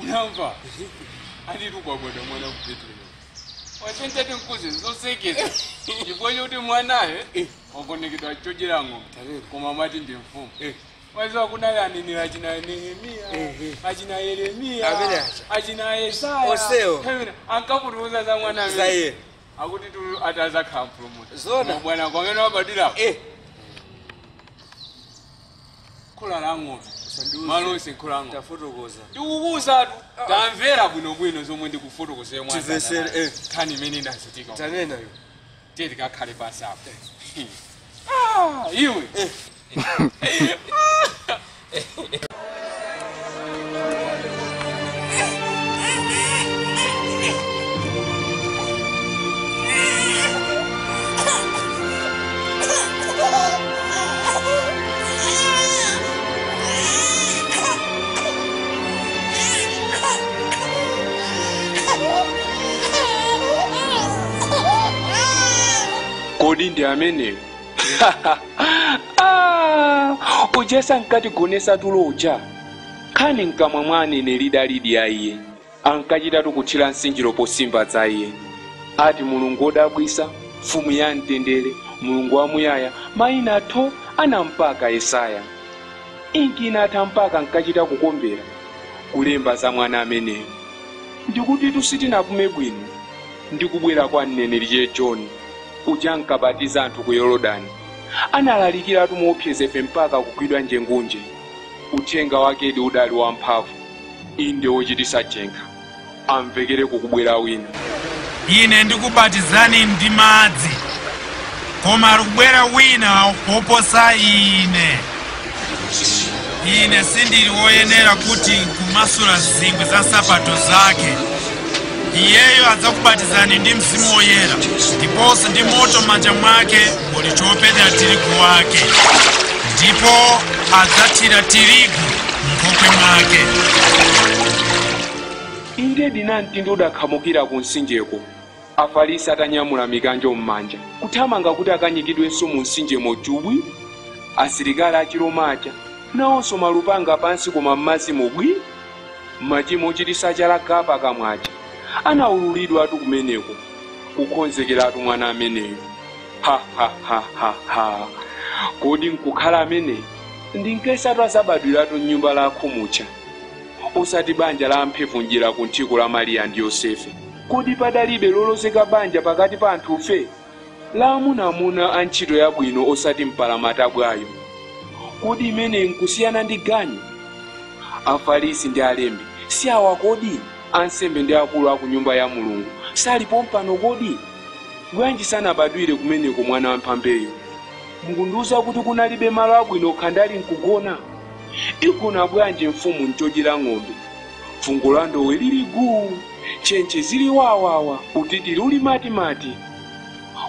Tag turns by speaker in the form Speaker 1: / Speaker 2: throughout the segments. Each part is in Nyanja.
Speaker 1: Unamva? Atitu kwabwada mwana ku Bethlehem. Wachentete nkuze zosekeza. Chifukwa choti mwanayo wakonekedwa chodyera ng'ombe. Koma mati ndi mfumu. Waziwa kunali aneneri achina Nehemiya, achina Yeremiya, achina Yesaya.
Speaker 2: Oseo.
Speaker 1: Ankafotokoza za mwana amene. Akuti tu atazakhala mpulumutsi.
Speaker 2: Zona.
Speaker 1: Bwana kwamene wabadwira. Khola la ng'ombe. Malo onse khola la ng'ombe.
Speaker 2: Tafotokoza.
Speaker 1: Ndikukuwuzatu. Tamvera bwinobwino zomwe ndikufotokozera mwana.
Speaker 2: Timvesere,
Speaker 1: Nkhani imene inachitika.
Speaker 2: Tanena yo.
Speaker 1: Tiye tikakhale pansi apo. Iwe. Kodi ndi ameneyo? Ujesa nkatigonesa tulo uja. Nkhani mkamwa mwa aneneri lidalidi ya iye. Ankachitatu kuthira msinjiro posimba za iye. Ati Mulungu wodabwisa, mfumu ya mtendere, Mulungu wamuyaya, mayina athu anampaka Yesaya. Inki inatha mpaka nkachita kukombera kulemba za mwana ameneyo. Ndikuti tusitinapume bwino ndikubwera kwa mneneri che John. Uja ankabatiza anthu ku Yorodani. Analalikiratu moopsezefe mpaka kugwidwa njengunje. Uthenga wakedi udali wamphamvu, inde wochitisa jenkha. Amvekere kukubwera wina.
Speaker 3: Ine ndikubatizani ndi madzi, koma akubwera wina woposa ine. Ine sindili woyenera kuti nkumasula zingwe za nsapato zake. Iyeyo adzakubatizani ndi Mzimu Woyera, ndiponso ndi moto m'manja mwake muli chopetera tirigu wake, ndipo adzathira tirigu m'nkhokwe mwake.
Speaker 1: Inde dinamtindi udakhamukira ku mtsinjeko, Afarisi atanyamula mikanjo m'manja, kuthamanga kuti akanyikidwenso mu mtsinjemo chubwi. Asilikali achiroma aja nawonso malupanga pansi koma m'madzi mubwi. Machimo ochitisa chala gapa kamwaja anawululidwa atu kumeneko, kukonzekeratu mwana ameneyo. Ha ha ha ha ha. Kodi nkukhala amene ndinkesatu azabadwiratu mnyumba la akhumucha, osati banja la amphevu njira ku nthiko la Mariya ndi Yosefe. Kodi padalibe lolozeka banja pakati pa anthufe la amunamuna a ntchito yabwino osati mpalamatabwayo? Kodi imene nkusiyana ndi ganyu? Afarisi ndi alembi si awa kodi? Ansembe ndi akulu aku nyumba ya Mulungu salipo mpano kodi? Bwanji sanabadwire kumeneko mwana wamphambeyo? Mukundiwuza kuti kunalibe malo abwino khandali nkugona? Igona bwanji mfumu nchodyera ng'ombe? Fungo la ndowe lili guu, tchentche zili wawawa, utitiri uli matimati.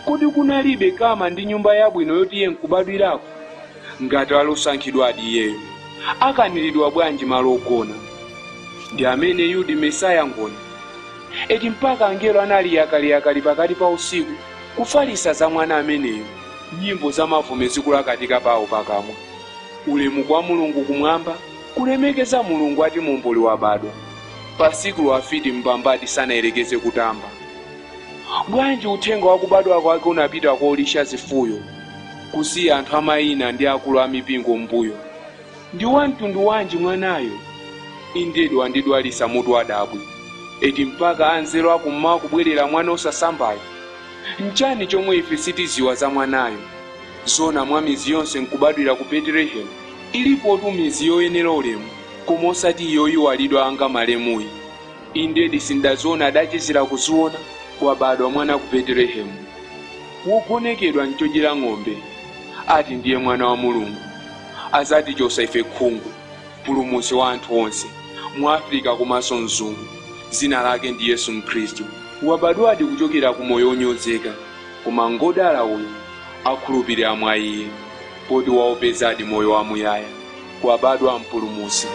Speaker 1: Kodi kunalibe kama ndi nyumba yabwino yoti iye nkubadwirako? Ngati alosankhidwadi iyeyo, akaniridwa bwanji malo ogona? Ndi amene Yudi Mesaya ngoni. Eti mpaka angelo anali yakaliyakali pakati pa usiku kufalisa za mwana ameneyo, nyimbo za mavume zikulakatika pawo pakamwa. Ulemu kwa Mulungu kumwamba, kulemekeza Mulungu ati mumboli wabadwa. Pasiku lwafiti mbambadi sanayerekeze kutamba. Bwanji uthenga wakubadwa kwake unapita kolisha zifuyo, kusiya anthu amayina ndi akulu a mipingo mbuyo. Ndi wamtundu wanji mwanayo? Indedi wandidwalisa mutu wadabwi. Eti mpaka anzeru akummawa kubwerera mwana osasambayo. Nchani chomwe ife sitiziwa za mwanayo? Zona mwa mizi yonse nkubadwira ku Betelehemu, ilipotu mizi yoyenera ulemu, koma osati iyo iwalidwa anga malemuyi. Indedi sindaziona adachezera kuziona wabadwa mwana ku Betelehemu, wogonekedwa nchodyera ng'ombe. Ati ndiye mwana wa Mulungu, azatichosa ife khungu, mpulumutsi wa anthu onse mu Afrika komanso mzungu. Zina lake ndi Yesu Mkhristu. Wabadwadi kuchokera ku moyo onyozeka, koma ngodala uyu akhulupirira mwa iye, poti waupezadi moyo wamuyaya. Wabadwa mpulumutsi.